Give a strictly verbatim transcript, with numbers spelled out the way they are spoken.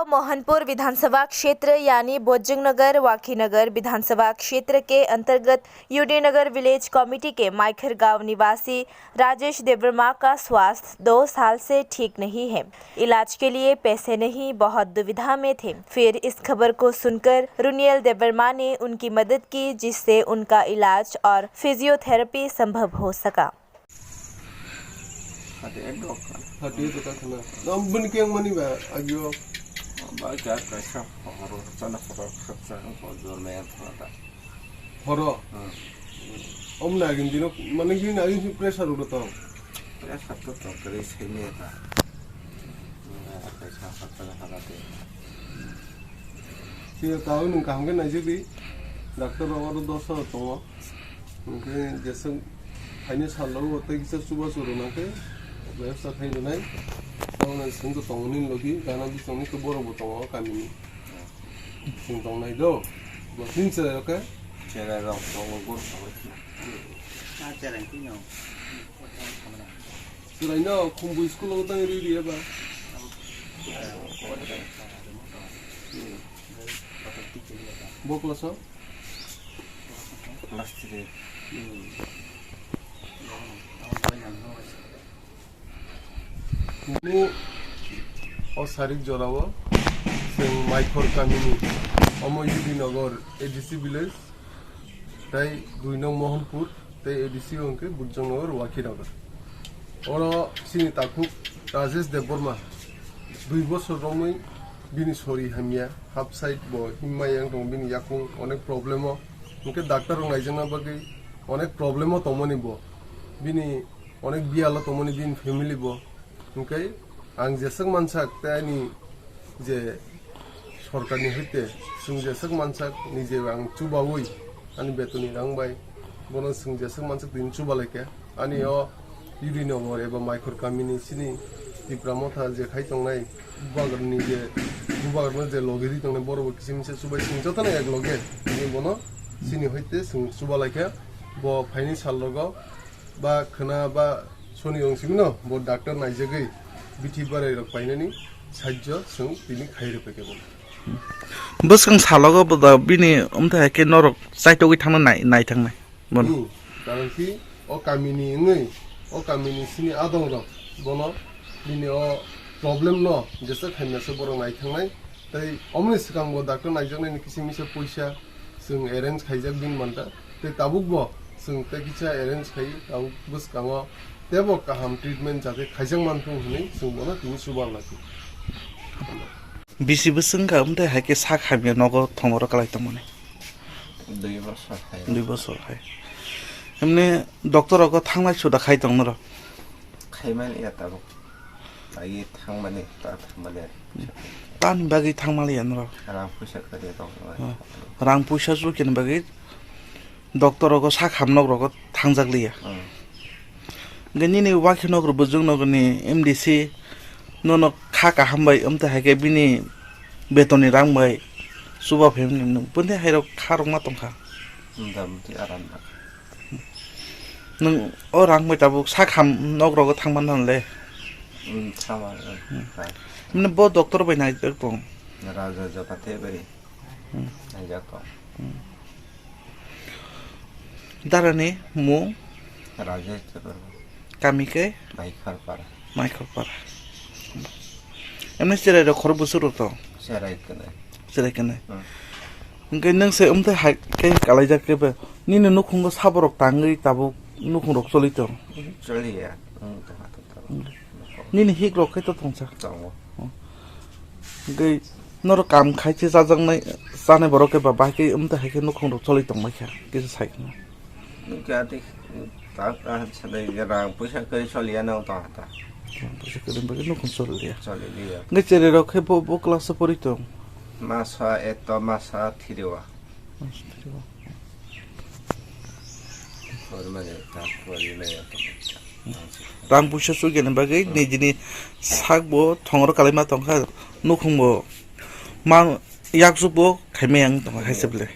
मोहनपुर विधानसभा क्षेत्र यानी बोज्जंगनगर वाकीनगर विधानसभा क्षेत्र के अंतर्गत यूडी नगर विलेज कमेटी के माइखर गांव निवासी राजेश देवर्मा का स्वास्थ्य दो साल से ठीक नहीं है। इलाज के लिए पैसे नहीं, बहुत दुविधा में थे। फिर इस खबर को सुनकर रुनियल देवर्मा ने उनकी मदद की, जिससे उनका इलाज और फिजियोथेरेपी संभव हो सका। Hati ekdom. Hati itu kan sana. Nang bini keng mani ba agio. Ba kya kaisa horo sana horo khapsa horo jor me thana ta. Horo. Hmm. Om na gin dino mani gin agin si pressure ulo tong. Pressure to to kare se me ta. Kaisa hapta na hara te. Siya tao nung kaham ke naijak di. Doctor oro dosa tongo. Hwnkhe jeswk phaini salo o tei kisa chubachu rwna khe bebsa khai rwnai. Tamoni chwng to tongo nini logi, gana bisingni khe borok bo tongo o kamini. Chwng tongnai do. Bo tin cherai rok khe? Cherai rok tongo, gor tongo. Ah, cherai tino. Chwraino Khumbui school o tang ri ri eba. Bo class o? Class three. Ni o sarik jorao chwng Maikhor kamini omo U D Nagar A D C village tei dui nong Mohanpur tei A D C hwnkhe Bujjongnagar Wakhinagar. Oro chini takhuk Rajesh Debbarma dui bosor romwi bini sori hamya, half side bo himma yang tongo, bini yakung onek problem o. Hwnkhe doctor rok naijakna bagwi onek problem o tongmani bo. Bini onek biyalo tongmani bini family bo. Hwnkhe ang jeswk mansak tei ani je sorkarni hoite chwng jeswk mansak nije ang chubaui ani betoni rang bai bono chwng jeswk mansak tini chuba laikha. Ani o U D Nagar eba Maikhor kamini chini Tipra Motha je khai tongnai bubagrani je bubagrano je logi ri tongnai borok bo kisa misa chubai chwng jotono ek loge tini bono chini hoite chwng chuba laikha. Bo phaini sal rogo ba khwna ba soni wng simi no bo doctor naijagwi bithi barai rok painani sajjo chwng tini khai rwphaikha bono. Bwskang salogo bo da bini wngthai hai khe norok chaitogwi thangna nai, nai thangnai bono. Hmm, karon khi o kamini wngwi o kamini sini adong rok bono bini o problem no jesa khaimya se borok nai thangnai. Tei omoni swkang bo doctor naijaknai ni kisa misa puisa chwng arrange khaijak bini manta. Tei tabuk bo chwng tei kisa arrange khai tabuk bwskango teibo kaham treatment jate khaijak manthung hwnwi chwng bono tini chuba laki. Bisi bwswng kha, wngtwi hai khe sak hamya nogo thongoro kwlai tongmani. Dui bosor hai. Dui bosor hai. Emne doctor rogo thanglai suda khai tong norok? Khaimani ya tabuk. Agi thangmani, ta thangmani. Tani bagwi thangmani ya norok? Rang puisa kwrwi tong. Oh. Rang puisa chukini bagwi doctor rogo sak ham nok rogo thangjak liya. Hmm. Hwnkhe nini wakhi nok rw bujung nok ni M D C nono kha kaham bai wngtwi hai khe bini betoni rang bai chuba phaimani nwng bwtwi hai rok kha rok ma tongkha. Motamoti aram na. Nwng o rang bai tabuk sak ham nok rogo thangma nang le. Hmm, thangma, hmm. Hmm. Hai. Mane bo doctor bai naijak tong. Raja Japate bai. Hmm. Naijak tong. Hmm. Darani mung? Rajesh Debbarma. Kami khe? Maikhorpara. Maikhorpara. Emni cherai rok khorok bwswk rok tong? Cherai kwnwi. Cherai kwnwi. Hmm. Hwnkhe nwng se wngtwi hai khe kalaijak khe ba nini nukhungo saborok tangwi tabuk nukhungrok choli tong? Choliya. Hmm, tongha tongha. Hmm. Nini hik rok khe to tongsa? Tongo. Hmm. Hwnkhe norok kam khai se chajaknai, chanai borok khe ba bahai khe wngtwi hai khe nukhung rok choli tongbai kha, kisa sai khna. Hwnkhe ati ta, ta, sanai rang puisa kwrwi choliya no ta ta. Puisa kwrwi bagwi nukhung choli liya. Choli liya. Hwnkhe cherai rok khe bo, bo class o pori tong? Masa eto masa thiriwa. Masa thiriwa. Pori mane ta pori mane. Rang puisa chukya ni bagwi nijini sak bo thongro kalai ma tongkha, nukhung bo ma yaksuk bo khaimai ang tongkha hai se bwle.